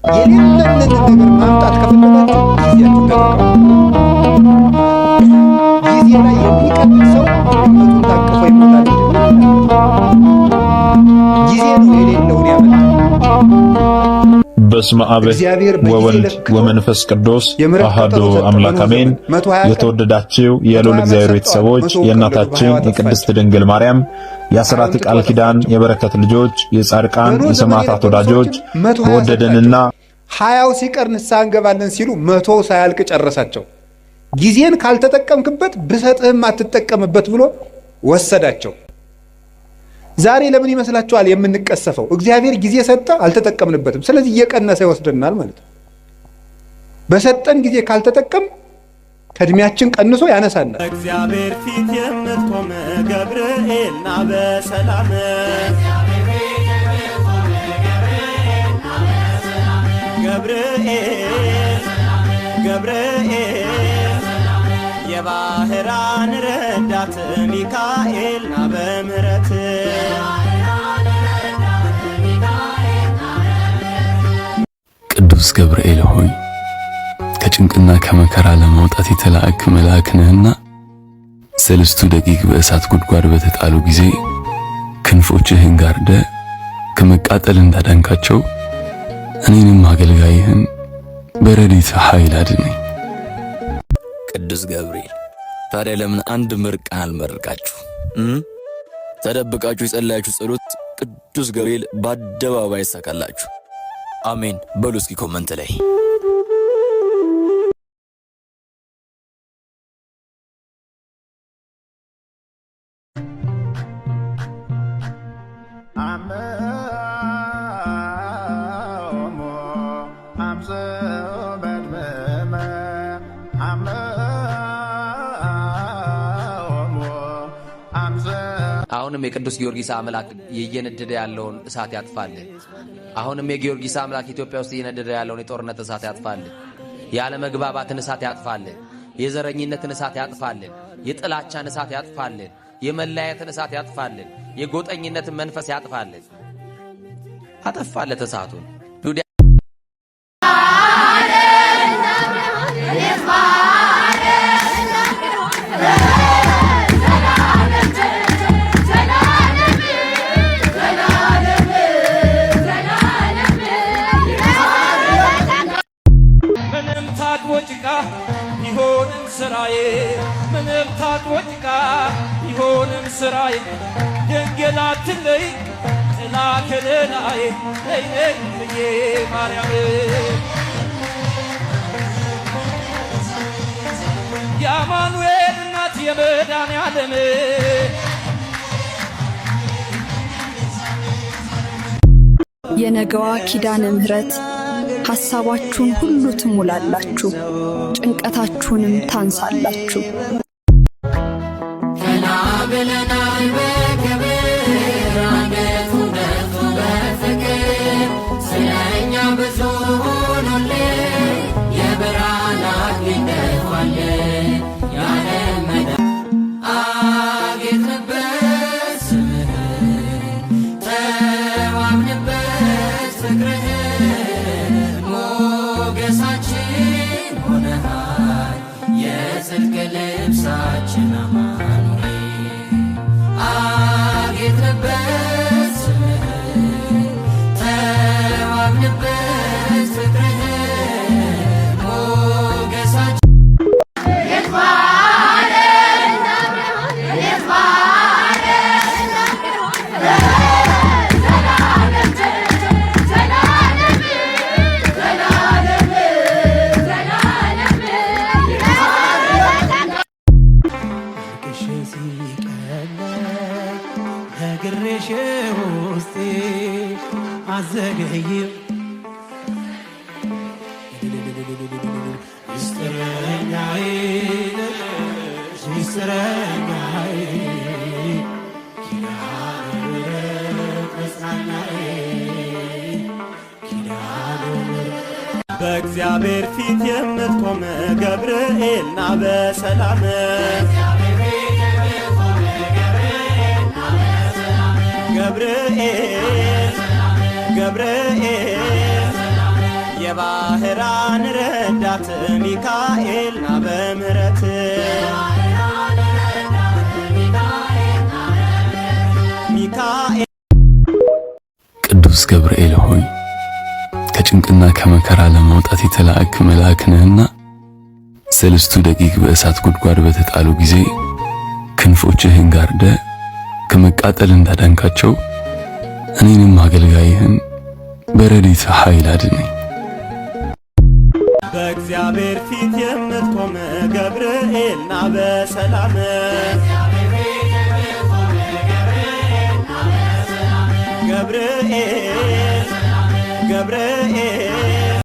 የሌለንን ነገር ማምጣት ከፈለጋችሁ ጊዜያችሁን ተጠቀሙ። ጊዜ ላይ የሚቀልድ ሰው ድመቱን ታቅፎ ይሞታል እንጂ ጊዜ ነው የሌለውን ያመጣው። በስመ አብ እግዚአብሔር በጊዜ ወወልድ ለክቶ ወመንፈስ ቅዱስ የምሕረት አሐዱ ቀጠሮ ሰጠ። አምላክ በኖህ አሜን። ዘመን 120 ቀን የተወደዳችሁ የልዑል 120 እግዚአብሔር ዓመት ቤተሰቦች ሰጥተዋል። መቶ የእናታችን ቀለዱ፣ በሀያው የቅድስት አጠፋቸው። ድንግል ማርያም የአስራት ሀያውን ቃል ትቶ ኪዳን አጠፋቸው። የበረከት ልጆች የጻድቃን በኖህ ዘመን የሰማዕታት የነበሩ ወዳጆች ሰዎችን 120 በወደደንና ሰጣቸው። 20ው ሲቀር ንስሐ እንገባለን ሲሉ 100ው ሳያልቅ ጨረሳቸው። ጊዜን ካልተጠቀምክበት ብሰጥህም አትጠቀምበት ብሎ ወሰዳቸው። ዛሬ ለምን ይመስላችኋል የምንቀሰፈው? እግዚአብሔር ጊዜ ሰጠ፣ አልተጠቀምንበትም። ስለዚህ እየቀነሰ ይወስደናል ማለት ነው። በሰጠን ጊዜ ካልተጠቀም ከእድሜያችን ቀንሶ ያነሳናል። እግዚአብሔር ፊት የምትቆም ገብርኤል ና በሰላም፣ ገብርኤል ገብርኤል የባህራን ረዳት ሚካኤል ና በምህረት። ቅዱስ ገብርኤል ሆይ፣ ከጭንቅና ከመከራ ለማውጣት የተላእክ መልአክ ነህና 3 ደቂቅ በእሳት ጉድጓድ በተጣሉ ጊዜ ክንፎችህን ጋርደ ከመቃጠል እንዳዳንካቸው እኔንም አገልጋይህን በረድኤትህ ኃይል አድነኝ። ቅዱስ ገብርኤል ታዲያ ለምን አንድ ምርቃን አልመርቃችሁ? ተደብቃችሁ የጸለያችሁ ጸሎት ቅዱስ ገብርኤል በአደባባይ ይሳካላችሁ። አሜን በሉ እስኪ comment ላይ። አሁንም የቅዱስ ጊዮርጊስ አምላክ እየነደደ ያለውን እሳት ያጥፋልን። አሁንም የጊዮርጊስ አምላክ ኢትዮጵያ ውስጥ እየነደደ ያለውን የጦርነት እሳት ያጥፋልን። ያለመግባባትን እሳት ያጥፋልን። የዘረኝነትን እሳት ያጥፋልን። የጥላቻን እሳት ያጥፋልን። የመለያየትን እሳት ያጥፋልን። የጎጠኝነትን መንፈስ ያጥፋልን። አጠፋለት እሳቱን። ምንም ታጥቦ ጭቃ ቢሆንም ስራዬ፣ ምንም ታጥቦ ጭቃ ቢሆንም ስራዬ፣ ድንግል አትለይ ጥላ ከለላዬ፣ ነይ ነይ እምዬ ማርያም፣ የአማኑኤል እናት የመድኃኔዓለም። የነገዋ ኪዳነ ምሕረት ሐሳባችሁን ሁሉ ትሙላላችሁ፣ ጭንቀታችሁንም ታንሳላችሁ። ቀና ብለናል በክብር፣ አንገቱን ደፍቶ በፍቅር ስለኛ ብዙ ሆኖልን የብርሃን አክሊል ደፋልን። የዓለም መድኃኒት አጌጥንበት ስምህን፣ ተዋብንበት ፍቅርህን፣ ሞገሳችን ሆነሃል የጽድቅ ልብሳችን አማኑኤል። አጌጥንበት ስምህን፣ ተዋብንበት ፍቅርህን፣ ሞገሳችን። አልቅሼ ሲቀለኝ ነግሬሽ ውስጤ አዘገይም ሚስጥረኛዬ ነሽ ሚስጥረኛዬ ኪዳነ ምሕረት መጽናኛዬ ኪዳነ ምሕረት። በእግዚአብሔር ፊት የምትቆም ገብርኤል ና በሰላም፣ ገብርኤል ገብርኤል የባህራን ረዳት ሚካኤል ና በምህረት ሚካኤል። ቅዱስ ገብርኤል ሆይ፣ ከጭንቅና ከመከራ ለማውጣት የተላእክ መልአክ ነህና 3 ደቂቅ በእሳት ጉድጓድ በተጣሉ ጊዜ ክንፎችህን ጋርደ ከመቃጠል እንዳዳንካቸው እኔንም አገልጋይህን በረድኤትህ ኃይል አድነኝ። በእግዚአብሔር ፊት የምትቆም ገብርኤል ና በሰላም ገብርኤል ገብርኤል።